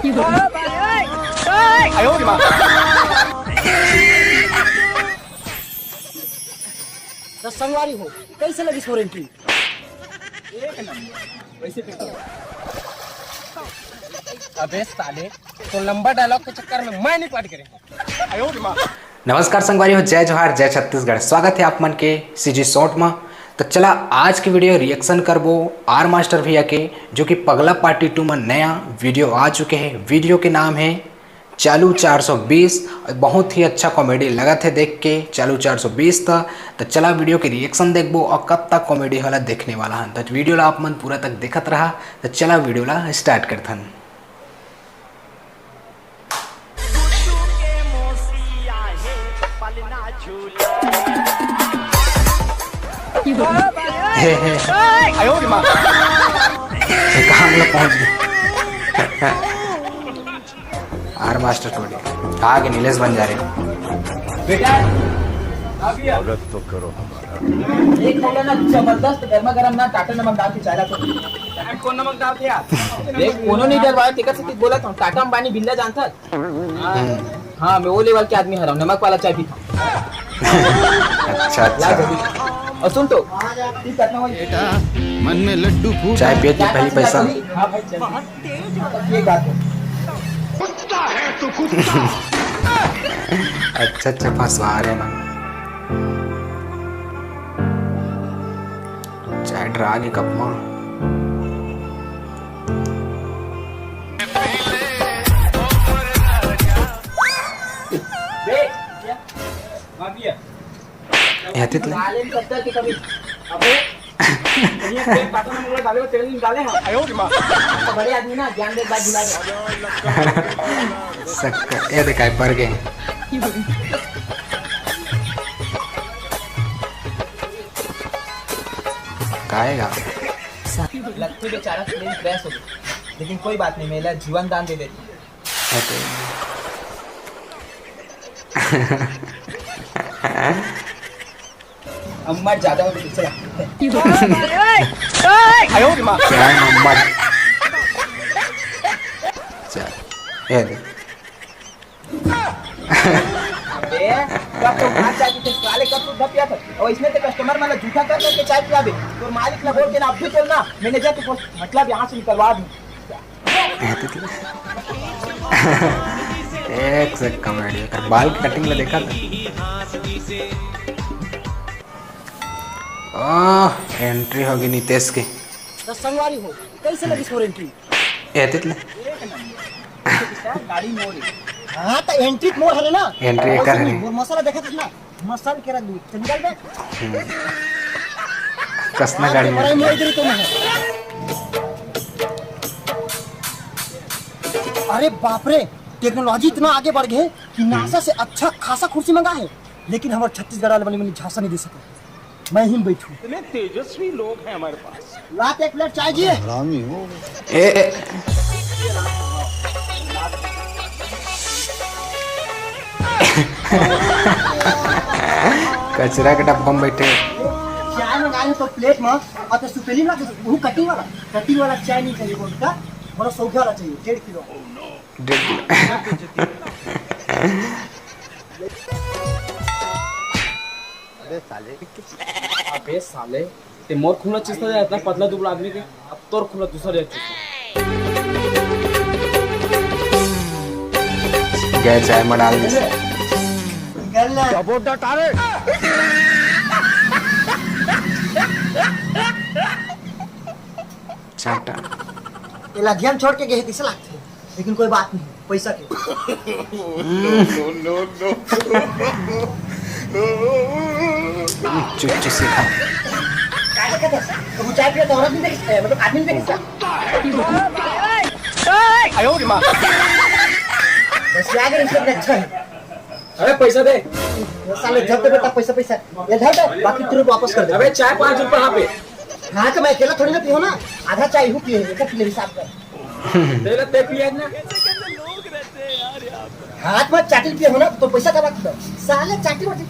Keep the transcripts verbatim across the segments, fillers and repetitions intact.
त संगवारी हो, कइसे लगिस मोर एंट्री? एक नंबर। वैसे तो अबे साले, तो लंबा डायलॉग के चक्कर में मैं नहीं पट गए। नमस्कार संगवारी हो, जय जोहार, जय छत्तीसगढ़। स्वागत है आप मन के सीजी शॉर्ट में। तो चला, आज की वीडियो रिएक्शन करबो आर मास्टर भैया के, जो कि पगला पार्टी टू में नया वीडियो आ चुके हैं। वीडियो के नाम है चालू चार सौ बीस। बहुत ही अच्छा कॉमेडी लगत है देख के चालू चार सौ बीस था। तो चला, वीडियो के रिएक्शन देखबो और कब तक कॉमेडी वाला देखने वाला है। तो वीडियो ला आप मन पूरा तक देखत रहा। तो चला, वीडियो ला स्टार्ट करथन। हे, हे। ये कहाँ हम लोग पहुँच गए? आर मास्टर टोली। आगे नीलेश बंजारे। बेटा, स्वागत तो करो हमारा। एक बोला ना, जबरदस्त गर्मा गर्म ना, टाटा नमक डाल के चाय ला तो। टाटा कौन नमक डालते यार? देख, कोनो नहीं डरवाया, तेकर से बोला था, टाटा अंबानी बिल्ला जानता। हाँ, मैं वो लेवल के आदमी हरा हूँ, नमक वाला चाय पीता हूँ। अच्छा, ला अच्छा। जल्दी। और सुन तो, मन में लड्डू फूट। चाय पिए के पहली पैसा। हाँ भाई, चल। ये बात है। अच्छा, अच्छा, फंसवा रहे ना। चाय डरा के कप में। देख, क्या? माफिया। एहतित ले। डाले भी सकता है कि कभी, अबे, ये पेट काटो ना, मुंह में डाले, तेल में डाले हैं। तो बड़े आदमी ना, ज्ञान दे, बात भुला गया। सक्का, ये देखा है, पर गए। गाएगा। लगती बेचारा प्लेन क्रैश हो गई, लेकिन कोई बात नहीं, मेरा जीवन दान दे देती। अम्मा ज्यादा हो गई, चला। क्या अम्मा? चल, ये दे। अबे, कब तो बात चाय पीते, साले कब तो धपिया था। और इसमें तो कस्टमर मतलब जूठा कर करके चाय पियाबे। तो मालिक ना बोल के ना, अब भी बोलना, मैनेजर को बोल, मतलब यहाँ से निकलवा दूँ। एक से कॉमेडी कर, बाल कटिंग में देखा था। आह, एंट्री होगी नितेश की। तो संगवारी हो, कैसे लगी सर एंट्री? एहतित ले। गाड़ी मोड़। हाँ, तो एंट्री मोड़ हरे ना। एंट्री एकर हरे। मोर मसाला देखा था ना। मसाल के रख दी। चल निकल बे। हम्म। कसना गाड़ी मोड़। बड़ा मोड़ दे रही तुम्हें। अरे बाप रे, टेक्नोलॉजी इतना आगे बढ़ गए कि नासा से अच्छा खासा कुर्सी मंगा है, लेकिन हमारे छत्तीसगढ़ वाले बने झांसा नहीं दे सके। मैं ही बैठू। इतने तेजस्वी लोग हैं हमारे पास। लात एक प्लेट चाय जी। हरामी हो। ए, ए। कचरा के डब्बा में बैठे। चाय मंगाए तो प्लेट में, और तो सुपेली में वो कटिंग वाला, कटिंग वाला चाय नहीं चाहिए बोलता, बड़ा सौखे वाला चाहिए, डेढ़ किलो। डेढ़ किलो। अबे साले। अबे साले, ते मोर खुला चुस्ता दे, इतना पतला दुबला आदमी के, अब तोर खुला दूसरा दे चुस्ता। गए चाय में डाल दे। गल ना। क्या बोल रहा तारे? चाटा। ये लधियन छोड़ के गए, कैसे लगते हैं? लेकिन कोई बात नहीं, पैसा के। No, no, no, no। चुप, चुप से खा। काहे कहते हैं? तो वो चाय पिया तो औरत नहीं देखी, मतलब आदमी नहीं देखी। बस ये आगे रिश्ते में अच्छा है। अरे पैसा दे। ये साले जब दे बेटा पैसा, पैसा। ये धर दे, बाकी तुरंत वापस कर दे। अबे चाय पाँच रुपए यहाँ पे। हाँ तो मैं अकेला थोड़ी ना पीऊँ ना, आधा चाय हूँ पिए, एक किलो हिसाब कर। पहले ते पिया ना। हाथ में चाटिल पिए हो ना, तो पैसा का बात करो। साले चाटिल वाटिल।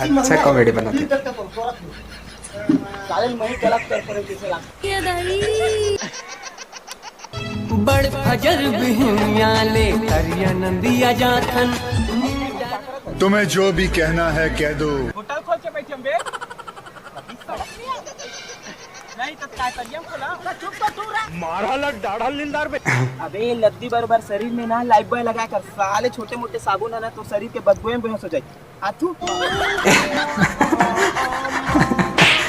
अच्छा कॉमेडी बनाते हैं। साले मैं ही गलत कर पड़े जैसे लगता। बड़ फजर बिहनिया ले करिया नंदिया जाथन। तुम्हें जो भी कहना है कह दो। होटल खोल के बैठे हम बे। नहीं तो काय करिया खोला। चुप तो तू रह। मारा ला डाढ़ा लिलदार बे। अबे ये लद्दी बरोबर शरीर में ना लाइफ बॉय लगा कर साले छोटे मोटे साबुन है ना तो शरीर के बदबू में बेहोश हो जाए। आथू।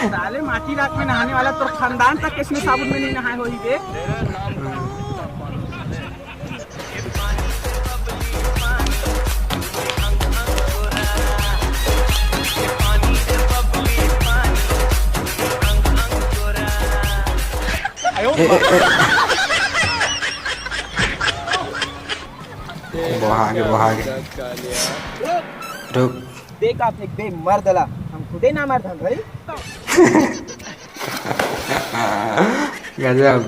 साले माटी राख में नहाने वाला तोर खानदान तक इसमें साबुन में नहीं नहाए होही बे। ए, ए, ए। बहा के, बहा के। रुक। देख आप एक बे मर्द ला, हम खुदे ना मर्द हम भाई। गजब।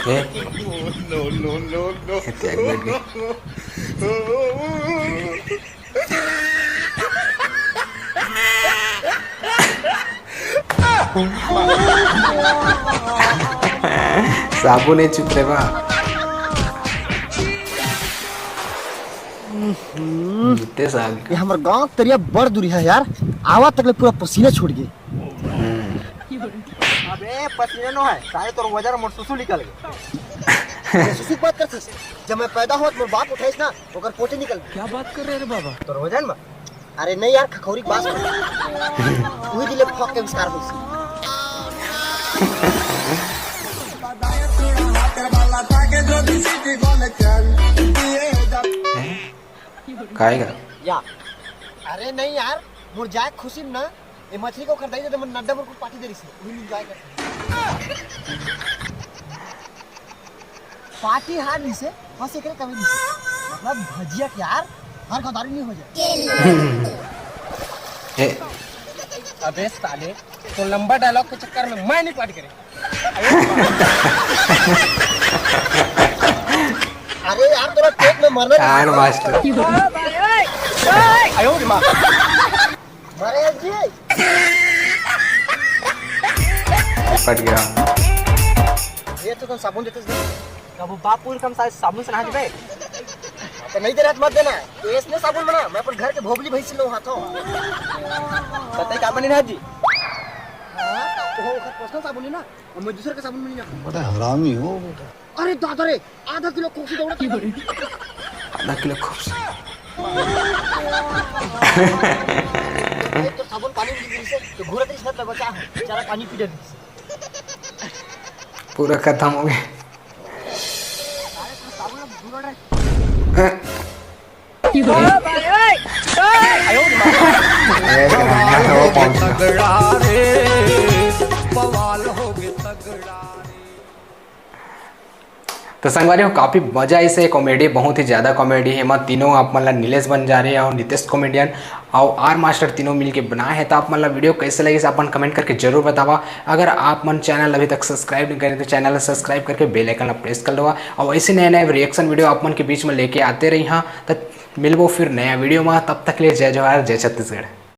ए? ए, त्याग बैठ गई। साबुन हे चुप रे बा। जीते साहब। ये हमर गांव तरिया बड़ दूरी है यार, आवा तक ले पूरा पसीना छूट गए। अबे पसीना नो है, साले तोर वजन मोर सुसु निकल गए। ये सुसु बात करथस, जब मैं पैदा होत मोर बाप उठाइस ना, ओकर पोटे निकल गए। क्या बात कर रहे रे बाबा? तोर वजन में अरे नहीं यार, खखौरी के बात सुन। वही दिले फक के विस्तार होइस। काहे का? या। अरे नहीं यार, मोर जाए खुशी में ना, ये मछली को खरीदाई दे, तो मन नड्डा मोर को पार्टी दे रही से, वही एंजॉय कर। पार्टी हार नहीं से, बस एकरे कमी नहीं से। मतलब भजिया के यार, हर गद्दारी नहीं हो जाए। ए। अबे साले, तो लंबा डायलॉग के चक्कर में मैं नहीं पार्टी करे। अरे यार, तोरा पेट में मरना यार, मास्टर। आयो रे माँ। मरे जी। फट गया। ये तो तुम साबुन देते थे। कब बाप पूरी कम साबुन से नहा देबे? तो नहीं दे रहा, मत देना। तो इसने साबुन बना, मैं अपन घर के भोबली भैंस से नहाता हूँ। पता है क्या बनी ना जी? हाँ, वो ओकर पर्सनल साबुन है ना, और मैं दूसरे का साबुन में नहीं ना। बड़ा हरामी हो बेटा। अरे दादा रे, आधा किलो खोपसी दौड़ा था। आधा किलो खोपसी। एक तो साबुन पानी में गिरी से, तो घूरत रही, इसमें बचा है, बेचारा पानी पी डर से। पूरा खत्म हो गया। तो संगवारी हो, काफ़ी मजा आइस हे। कॉमेडी बहुत ही ज़्यादा कॉमेडी हे। एमा तीनों आप मन ला नीलेश बंजारे और नितेश कॉमेडियन और आर मास्टर तीनों मिलके बनाए हे। तो आप मन ला वीडियो कैसे लगिस, अपन कमेंट करके जरूर बतावा। अगर आप मन चैनल अभी तक सब्सक्राइब नहीं करे तो चैनल ला सब्सक्राइब करके बेल आइकन ला प्रेस कर लेवा। और ऐसे नए नए रिएक्शन वीडियो आप मन के बीच में लेके आते रही हाँ। तो मिलबो फिर नया वीडियो में, तब तक के लिए जय जोहार, जय छत्तीसगढ़।